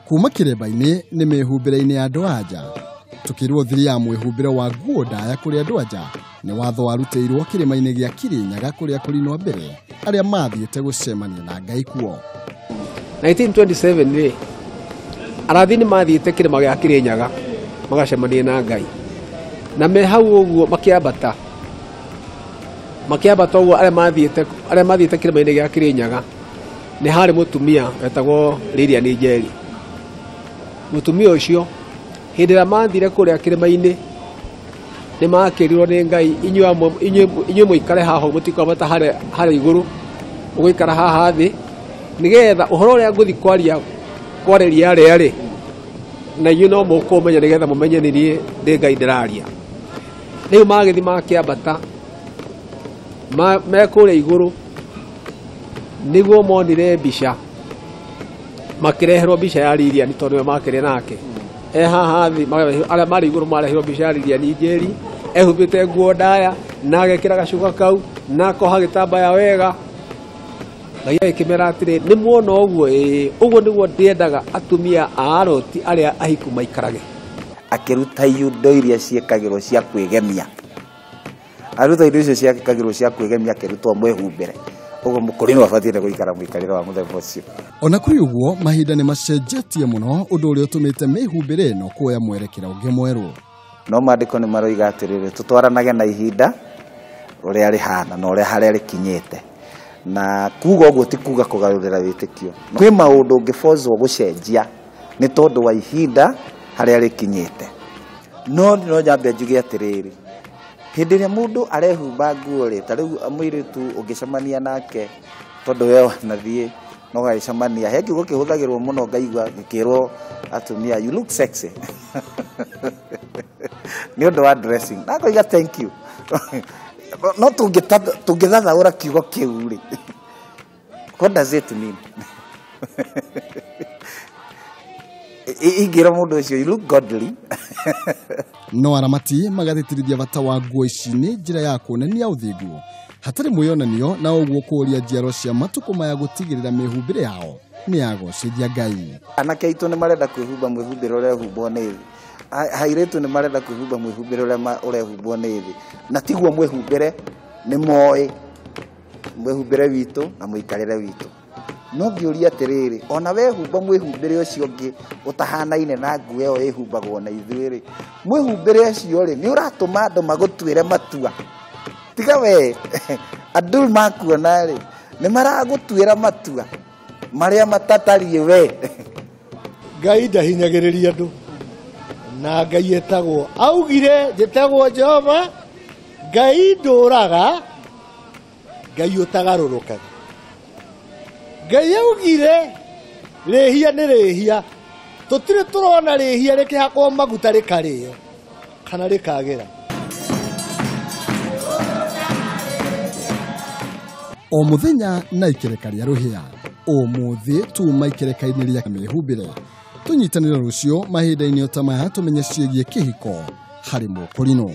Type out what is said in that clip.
Kuma kĩremba-inĩ nĩ mĩhumbĩre-inĩ ya andũ anja. Tukĩrwo thiri ya mwĩhumbĩre wa nguo ndaya kũrĩ andũ anja nĩ watho warutĩirwo kĩrĩma-inĩ gĩa Kirinyaga kũrĩa kũrinwa mbere arĩa mathiĩte gũcemania na Ngai kuo. 1927 rĩ, arathi nĩ mathiĩte kĩrĩma gĩa Kirinyaga magacemania na Ngai, na me hau ũguo makĩambata ũguo arĩa mathiĩte kĩrĩma-inĩ gĩa Kirinyaga nĩ harĩ mũtumia wetagwo Lilian Njeri. Mũtumia ũcio hĩndĩ ĩrĩa mathire kũrĩa kĩrĩma-inĩ nĩ makĩrirwo nĩ Ngai, inyuĩ mũikare haha mũtikwambata harĩa igũrũ, mũgũikara haha thĩ nĩgetha ũhoro ũrĩa ngũthiĩ kwarĩria arĩa rĩ, na inyuĩ no mũkũmenya nĩgetha mũmenye nĩ niĩ ndĩ Ngai ndĩraria. Rĩu magĩthiĩ makĩambata me kũrĩa igũrũ nĩguo monire mbica, makĩreherwo mbica ya Lilian tondũ nĩwe makĩrĩ nake. Haha thĩ arĩa marĩ igũrũ mareherwo mbica ya Lilian Njeri ehumbĩte nguo ndaya na agekĩra gacuka kau na akoha gĩtambaya wega. Ngai agĩkĩmera atĩrĩ, nĩ muona ũguo? Ĩĩ, ũguo nĩguo ndĩendaga atumia a aroti arĩa ahiku maikarage. Akĩruta indo iria ciĩkagĩrwo cia kwĩgemia, aruta indo icio ciĩkagĩrwo cia kwĩgemia, akĩrutwo mwĩhumbĩre. Ũguo mũkũrinũ abatiĩ gũikara mũikarĩre wa mũthemba ũcio. Ona kũrĩ ũguo mahinda nĩ macenjetie mũno, ũndũ ũrĩa ũtũmĩte mĩhumbĩre ĩno kuoya mwerekera ũngĩ mwerũ. No maandĩko nĩ maroiga atĩrĩrĩ, tũtwaranage na ihinda ũrĩa rĩhana na ũrĩa harĩa rĩkinyĩte. Na kuga ũguo ti kuga kũgarũrĩra wĩtĩkio. Kwĩ maũndũ ũngĩbocwo gũcenjia nĩ tondũ wa ihinda harĩa rĩkinyĩte. No no nyambe njuge atĩrĩrĩ, hĩndĩ ĩrĩa mũndũ arehumba nguo rĩ, ta rĩu mũirĩtu ũngĩcemania nake tondũ we wanathiĩ no gagĩcemania, he kiugo kĩhũthagĩrwo mũno ngaigua gĩkĩrwo atumia, you look sexy nĩ ũndũ wa dressing, na ngoiga thank you. No tũngĩthathaũra kiugo kĩu rĩ, what does it mean? Ingĩra mũndũ ũcio you look godly. No aramati magathĩtĩrithia bata wa nguo ici nĩ njĩra ya kuonania ũthingu hatarĩ mwĩyonanio, na ũguo kũũria njiaro cia matukũ maya gũtigĩrĩra mĩhumbĩre yao nĩ yagocithia Ngai. Anake aitũ nĩ marenda kwĩhumba mwĩhumbĩre ũrehumbwo nĩ thĩ, airĩtu nĩ marenda kwĩhumba mwĩhumbĩre ũrĩa ũrehumbwo nĩ thĩ, na tiguo mwĩhumbĩre nĩ moĩ mwĩhumbĩre witũ na mũikarĩre witũ. No ngĩũria atĩrĩrĩ, ona wehumba mwĩhumbĩre ũcio ũngĩ ũtahanaine na nguo ĩyo ĩhumbagwo na ithuĩ rĩ, mwĩhumbĩre ũcio rĩ nĩ ũratũma andũ magũtuĩre matua. Tiga we andũ makuona rĩ nĩ maragũtuĩra matua marĩa matatariĩ we. Ngai ndahinyagĩrĩria andũ, na Ngai etagwo augire njĩtagwo Jehova, Ngai ndũraga, Ngai ũtagarũrũkaga. Ngai augire rĩhia nĩ rĩhia, tũtirĩ tũrona rĩhia rĩkĩhakwo maguta rĩkarĩo kana rĩkagĩra. O mũthenya na ikereka rĩa rũhĩa, ũmũthĩ tuma ikereka-inĩ rĩa mĩhumbĩre. Tũnyitanĩre rũciũ mahinda-inĩ o ta maya tũmenye ciĩgiĩ kĩhiko harĩ mũkũrinũ.